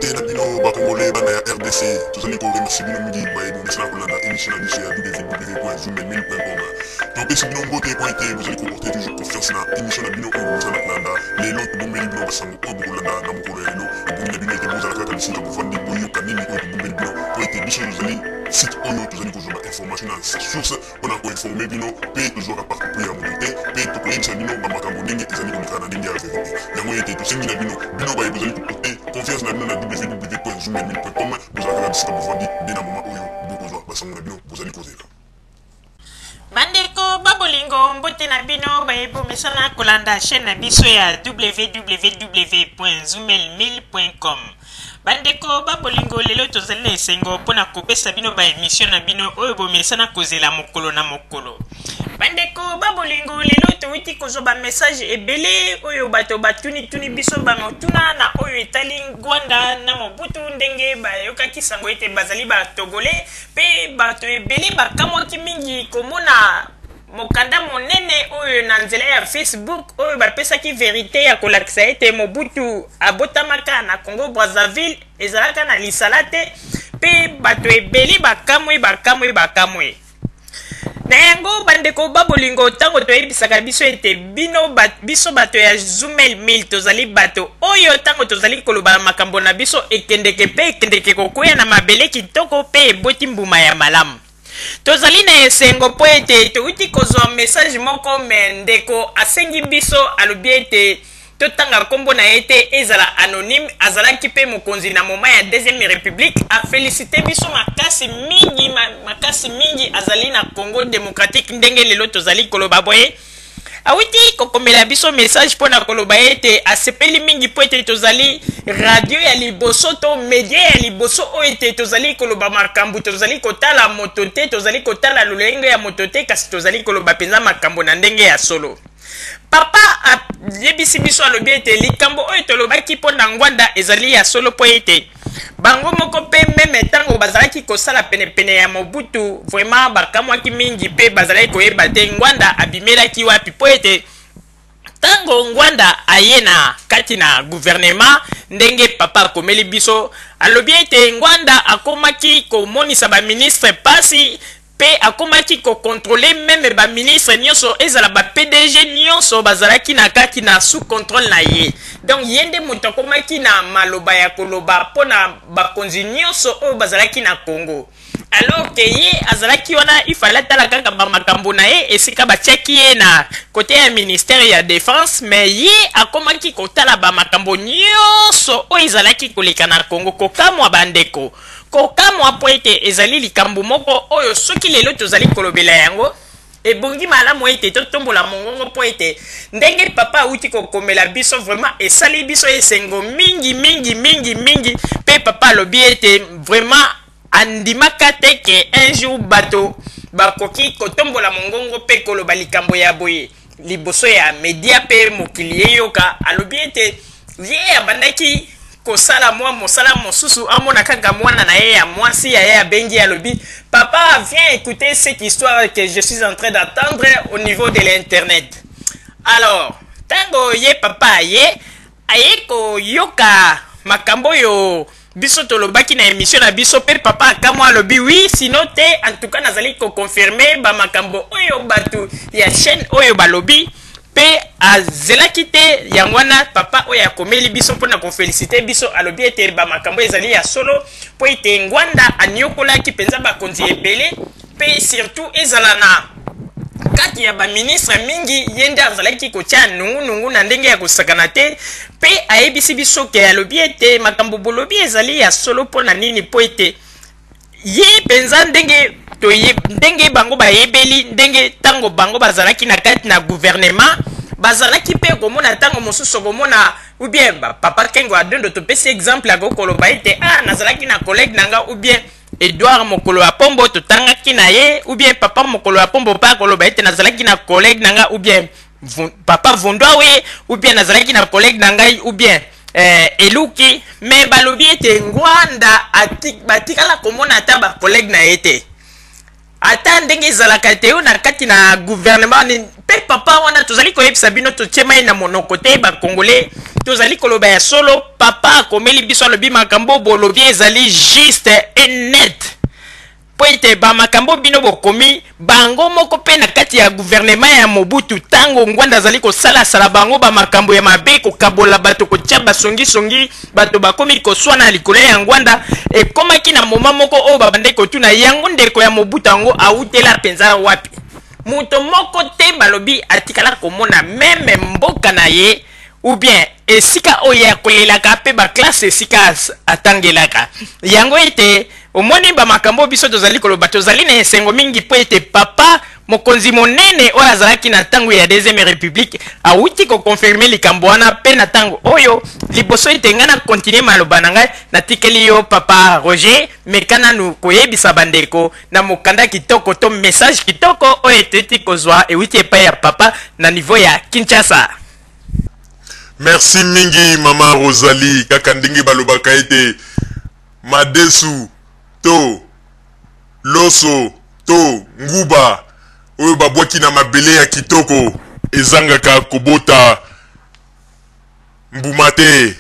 Mbote na bino ba congolais bana ya RDC, tozali ko remercier bino mingi baye bomesana kolanda emission na biso ya www.zoomelmil.com. Topesi bino mbote mpo ete bozali ko porter toujours confiance na emission na bino oyo bomesana kolanda. Lelo tobombeli bino basango oyo bokolanda na mokolo ya lelo. Ebongi na bino ete bozala kaka bisika bovandi boyoka nini oyo tobombeli bino mpo ete biso tozali site oyo tozali kozwa ba information na source mpo na ko informer bino mpe tozwaka parti pris ya moto te mpe tokoyebisa bino ba makambo ndenge ezali koleka na ndenge ya verite. Yango ete tosengi na bino, bino baye bozali ko porter confiance na bino na www.zoomelmil.com, bozala kaka bisika bovandi nde na moment oyo bokozwa ba sango na bino bozali kozela. Bandeko ba bolingo, mbote na bino baye bomesana kolanda chaine na biso ya www.zoomelmil.com. Bandeko ba bolingo, lelo tozali na esengo mpo na kopesa bino ba emission na bino oyo bomesana kozela mokolo na mokolo. Bandeko ba bolingo, lelo towuti kozwa ba message ebele oyo bato batuni-tuni biso ba motuna na oyo etali Ngwanda na Mobutu, ndenge bayokaki sango ete bazali ba Togolais, mpe bato ebele bakamwaki mingi komona Mokanda monene oyo na nzela ya Facebook oyo bapesaki verite ya kolakisa ete Mobutu abotamaka na Congo Brazzaville ezalaka na lisala te mpe bato ebele bakamwe bakamwe bakamwe. Na yango bandeko ba bolingo, ntango toyebisaka biso ete bino ba, biso bato ya Zumel Mil tozali bato oyo ntango tozali koloba makambo na biso ekendeke mpe ekendeke kokweya na mabele kitoko mpe eboti mbuma ya malamu. Tozali na esengo mpo ete touti kozwa message moko me ndeko asengi biso, alobi ete totanga nkombo na ye te, ezala anonyme. Azalaki mpe mokonzi na moment ya deuxième republique. Afelicite biso makasi mingi, makasi mingi. Azali na Congo democratique ndenge lelo tozali koloba boye. Awuti kokomela biso message mpo na koloba ete asepeli mingi mpo ete tozali radio ya liboso to media ya liboso oyo ete tozali koloba makambo, tozali kotala moto te, tozali kotala lolenge ya moto te, kasi tozali koloba mpenza makambo na ndenge ya solo. Papa ayebisi biso, alobi ete likambo oyo tolobaki mpo na Ngwanda ezali ya solo mpo ete Bango moko pe meme tango bazalaki kosala penepene ya Mobutu vraiment bakamwaki mingi pe bazalaki koyeba te Ngwanda abimelaki wapi po ete tango Ngwanda aye na kati na gouvernement ndenge papa akomeli biso alobi ete Ngwanda akomaki komonisa ba ministres pasi Pe akomaki ko controler meme ba ministres nionso ezala ba PDG nionso bazalaki na kati na sous controle na ye. Donc ye nde moto akomaki na maloba ya koloba po na bakonzi nionso oyo bazalaki na Congo. Alors que ye azalaki wana il fallait atala kaka ba makambo na ye esika batiaki ye na cote ya ministère ya defense mais ye akomaki kotala ba makambo nionso oyo ezalaki koleka na Congo. Kokamwa ba ndeko! Kokamwa mpo ete ezali likambo moko oyo soki lelo tozali kolobela yango, ebongi malamu ete totombola mongongo mpo ete ndenge papa awuti kokomela biso vraiment esali biso esengo mingi mingi mingi mingi mpe papa alobi ete vraiment andimaka te ke un jour bato bakoki kotombola mongongo mpe koloba likambo ya boye liboso ya media mpe mokili eyoka. Alobi ete ye abandaki kosala mwa mosala mosusu, amona kaka mwana na ye ya mwasi ya ye abengi ye, alobi papa viens écouter cette histoire que je suis en train d'attendre au niveau de l'internet. Alors ntango ye papa aye, aye koyoka makambo oyo biso tolobaki na emission na biso, mpe papa akamwa, alobi oui sino te, en tout cas nazali koconfirme ba makambo oyo bato ya chaîne oyo balobi, mpe azelaki te. Yango wana papa oyo akomeli biso mpo na kofelisite biso, alobi ete ba makambo ezali ya solo mpo ete Ngwanda aniokolaki mpenza bakonzi ebele, mpe surtout ezala na kati ya baministre mingi ye nde azalaki kotia nungunungu na ndenge ya kosakana te. Mpe ayebisi biso ke alobi ete makambo bolobi ezali ya solo. Mpo na nini? Mpo ete ye mpenza ndenge toye, ndenge bango bayebeli, ndenge ntango bango bazalaki na kati na gouvernement bazalaki mpe komona ntango mosusu komona ou bien ba, papa Kengo Adondo topesi exemple akoki koloba ete ah nazalaki na collègue na nga ou bien Edouard Mokolo ya Pombo totangaki na ye, ou bien papa Mokolo ya Pombo mpe akoloba ete nazalaki na collègue na nga ou bien papa Vundwawe ou bien nazalaki na collègue na ngai ou bien Eluki, mais balobi ete Ngwanda batikala komona ata ba collègue na ye te, ata ndenge ezalaka te oyo na kati na gouvernement. Mpe papa wana tozali koyebisa bino, totie mai na monoko te, bakongole, tozali koloba ya solo. Papa akomeli biso, alobi makambo bolobi ezali juste et net, mpo ete bamakambo bino bokomi bango moko mpe na kati ya gouvernement ya Mobutu, ntango Ngwanda azali kosalasala bango bamakambo ya mabe, kokabola bato, kotia basongisongi, bato bakomi koswana likolo ya Ngwanda. Ekomaki na moma moko oyo babandaki kotuna yango, ndeko ya Mobutu yango awutela mpenza wapi? Moto moko te balobi atikala komona meme mboka na ye ou bien esika oyo akolelaka mpe baklasse esika atangelaka. Yango ete omoni bamakambo biso tozali koloba, tozali na esengo mingi mpo ete papa mokonzi monene oyo azalaki na ntango ya deuxième république awuti kokonfirme likambo wana. Mpe na ntango oyo, liboso ete ngai na kontinue maloba na ngai, natikeli yo papa Roger, meka nanu koyebisa bandeko na mokanda kitoko to message kitoko oyo eteti kozwa ewuti epai ya papa na niveau ya Kinshasa. Merci mingi, mama Rosalie. Kaka ndenge balobaka ete madesu to loso to nguba oyo babwaki na mabele ya kitoko ezangaka kobota mbuma te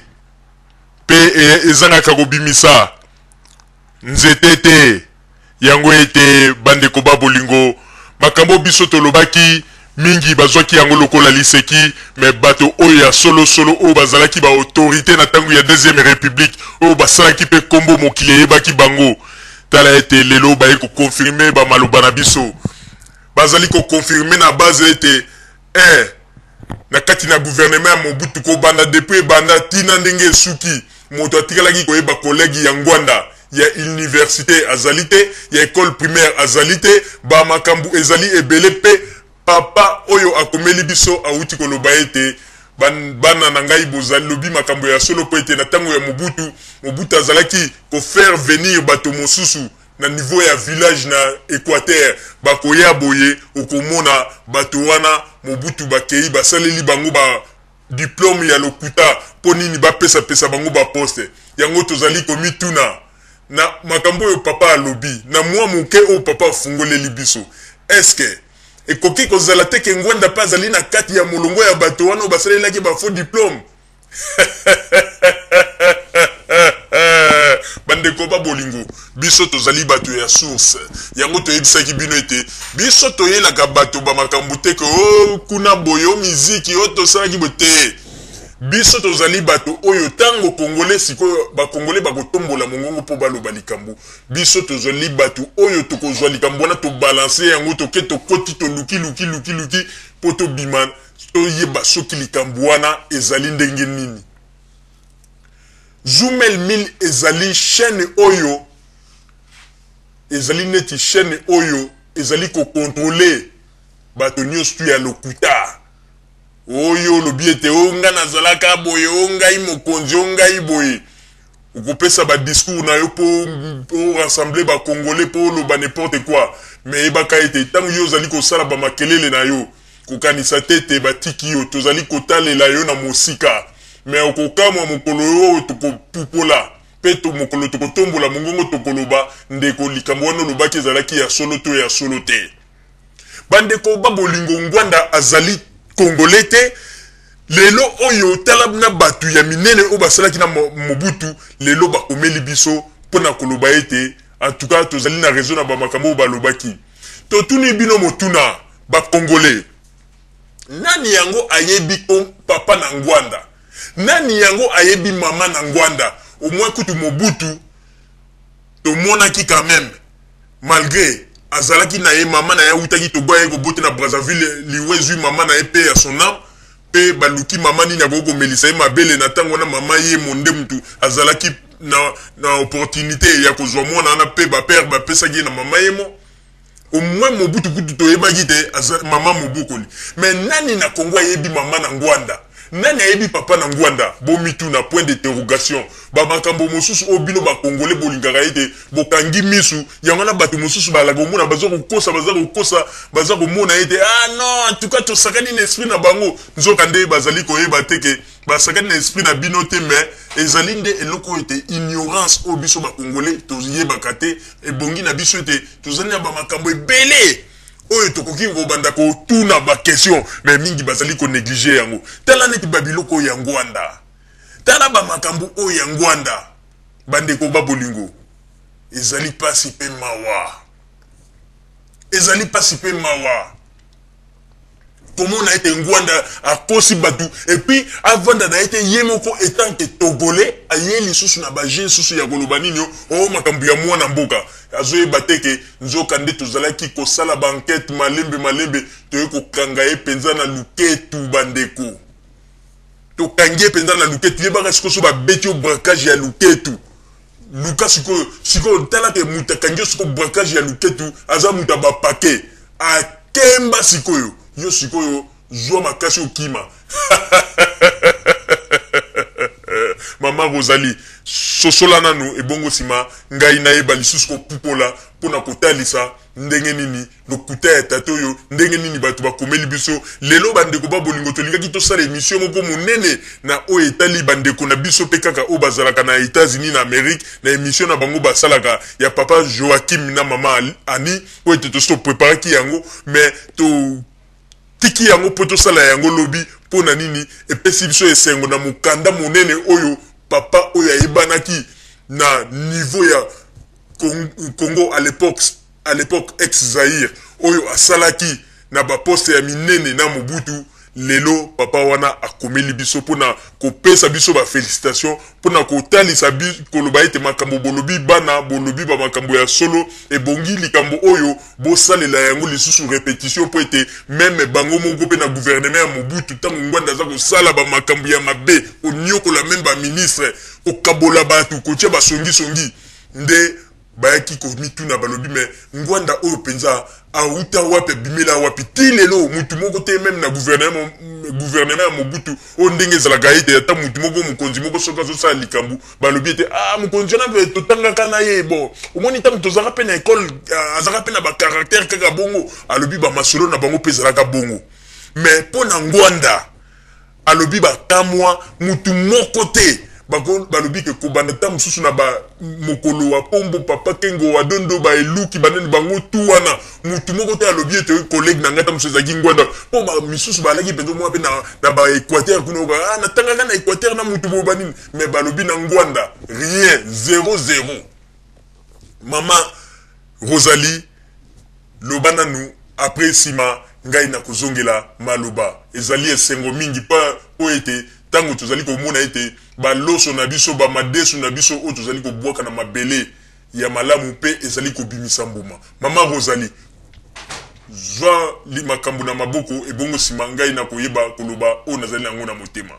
mpe ezangaka kobimisa nzete te. Yango ete bandeko ba bolingo, makambo biso tolobaki mingi bazwaki yango lokola liseki, me bato oyo ya solosolo oyo bazalaki ba autorité na ntango ya deuxième république, oyo basalaki mpe nkombo mokili eyebaki bango, tala ete lelo baye kokonfirme bamaloba na biso. Bazali kokonfirme na base ete na kati na gouvernement ya Mobutu, kobanda depuis ebanda tina ndenge esuki, moto atikalaki koyeba collègue ya Ngwanda ya université azali te, ya école primaire azali te. Bamakambo ezali ebele. Mpe papa oyo akomeli biso awuti koloba ete bana na ngai, bozali lobi makambo ya solo, mpo ete na ntango ya Mobutu, Mobutu azalaki kofaire venir bato mosusu na niveau ya village na Équateur. Bakoya boye, okomona bato wana Mobutu bakei basaleli bango ba diplôme ya lokuta. Mpo nini bapesapesa bango baposte yango? Tozali komituna na makambo oyo papa alobi na mwa moke oyo papa afungoleli biso: est-ce ekoki kozala te ke Ngwanda mpe azali na kati ya molongo ya bato wana oyo basalelaki bafaux diplôme? Bandeko ba bolingo, biso tozali bato ya source. Yango toyebisaki bino ete biso toyelaka bato bamakambo te ke o kuna boye, o miziki o tosalaki boye te. Biso tozali bato oyo ntango Congolais, sikoyo Bakongolais bakotombola mongongo mpo baloba likambo, biso tozali bato oyo tokozwa likambo wana, tobalanse yango, toke, tokoti, toluki luki luki luki mpo tobima, toyeba soki likambo wana ezali ndenge nini. Zumel 1000 ezali chaîne oyo ezali neti chaîne oyo ezali kokontrole bato nyonso tu ya lokuta oyo olobi ete o ngai nazalaka boye, o ngai mokonzi, o ngai boye. Okopesa badiscours na yo mpo rassembler Bacongolais, mpo oloba n'importe quoi, mais yebaka ete ntango yo ozali kosala bamakelele na yo, kokanisa te ete batiki yo. Tozali kotalela yo na mosika, me okokamwa mokolo oyo tokopupola mpe mokolo tokotombola mongongo, tokoloba: ndeko, likambo wana olobaki ezalaki ya solo to ya solo te? Bandeko ba bolingo, Ngwanda azali Congolais te. Lelo oyo, tala na bato ya minene oyo basalaki na Mobutu, lelo bakomeli biso mpona koloba ete en tout cas tozali na raison na bamakambo oyo balobaki. Totuni bino motuna, Bacongolais: nani yango ayebi papa na Ngwanda? Nani yango ayebi mama na Ngwanda? Au moins kutu Mobutu tomonaki quand même, malgré azalaki na ye, mama na ye awutaki Togo, aye kobota na Brazzaville, liwa ezwi mama na ye mpe ya son âme, mpe baluki mama nini akoki komelisa ye mabele na ntango wana. Mama ye monde mutu azalaki na opportunité ya kozwa mwana wana, mpe bapere bapesaki ye na mama ye mo. Au moins Mobutu kutu toyebaki te mama mobokoli, mais nani na Kongo ayebi mama na Ngwanda? Nani ayebi papa na Ngwanda? Bomituna, point d'interrogation. Bamakambo mosusu oyo bino Bakongole bolingaka ete bokangi misu yango wana, bato mosusu balaka komona baza kokosa, baza kokosa, baza komona ete ah non, en tout cas tosakani na esprit na bango. Nzoka nde bazali koyeba te ke basakani na esprit na bino te, mais ezali nde eloko oyo ete ignorance oyo biso Bakongole toyebaka te. Ebongi na biso ete tozali na bamakambo ebele. Oyo tokoki kobanda kotuna ba question, mais mingi bazali ko negliger yango. Tala neti ba biloko oyo ya Ngwanda, tala ba makambo oyo ya Ngwanda. Bandeko ba bolingo, ezali pasi pe mawa, ezali pasi pe mawa komona ete Ngwanda akosi bato et puis avanda na ye te ye moko etant que Togolais, aye lisusu na ba jeu lisusu ya koloba nini o makambo ya mwana mboka. Azoyeba te ke nzoka nde tozalaki kosala ba enquête malembe malembe, toye kokanga ye mpenza na luketu. Bandeko, tokangi ye mpenza na luketu. Yebaka sikoyo, so babeti yo braquage ya luketu, luka sikoyo, sikoyo tala ke moto akangi yo sikoyo braquage ya luketu aza moto ya bapake akemba. Sikoyo yo sikoyo zwa makasi okima. Mama Rosalie, sosola nanu, ebongo nsima ngai nayeba lisusu kopupola mpona kotalisa ndenge nini lokuta ya tata oyo, ndenge nini bato bakomeli biso lelo. Bandeko ba bolingo, tolingaki tosala émission moko monene na oyo etali bandeko na biso mpe kaka oyo bazalaka na États-Unis, na Amérique, na émission na bango basalaka ya papa Joakim na mama Ani, oyo ete tosi topreparaki yango, mais to tiki yango mpo tosala yango lobi. Mpo na nini? Epesi biso esengo na mokanda monene oyo papa oyo ayebanaki na niveau ya Congo à l'époque ex Zaïre, oyo asalaki na baposte ya minene na Mobutu. Lelo papa wana akomeli biso mpona kopesa biso bafélicitation, mpona kotalisa, koloba ete makambo bolobi, bana bolobi bamakambo ya solo, ebongi likambo oyo bosalela yango lisusu répétition, mpo ete même bango moko mpe na gouvernement ya Mobutu, ntango Ngwanda aza kosala bamakambo ya mabe, koniokola même baministre, kokabola bato, kotia basongisongi, nde bayaki komituna, balobi: "Mais Ngwanda oyo mpenza auta wapi? Abimela wapi?" Ti lelo mutu moko te, même na gouvernement ya Mobutu oyo, ndenge ezalaka ete ata mutu moko, mokonzi moko, soki azosala likambo, balobi ete: "Ah, mokonzi wana mpe totangaka na ye." Bon, omoni, ntango tozalaka mpe na ekole, azalaka mpe na bacaractère kaka bongo. Alobi bamasolo na bango mpe ezalaka bongo. Mais mpo na Ngwanda, alobi bakamwa, mutu moko te. Balobi ke kobanda ta mosusu na mokolo wa pombo, papa Kengo wa Dondo, baeluki banani, bango tu wana, mutu moko te alobi ete collègue na ngai ta mosusu ezalaki Ngwanda, mpo misusu balaki mpenza mwa mpe na baÉquateur kuna, ah, natangaka na Équateur na mutu boye banini, mais balobi na Ngwanda rien, zéro zéro. Mama Rosalie, loba nanu, après nsima ngai nakozongela maloba. Ezali esengo mingi mpo ete ntango tozali komona ete baloso na biso, bamadesu na biso oyo tozali kobwaka na mabele ya malamu mpe ezali kobimisa mbuma. Mama Rosalie, zwa makambo na maboko, ebongo nsima ngai nakoyeba koloba oyo nazali yango na motema.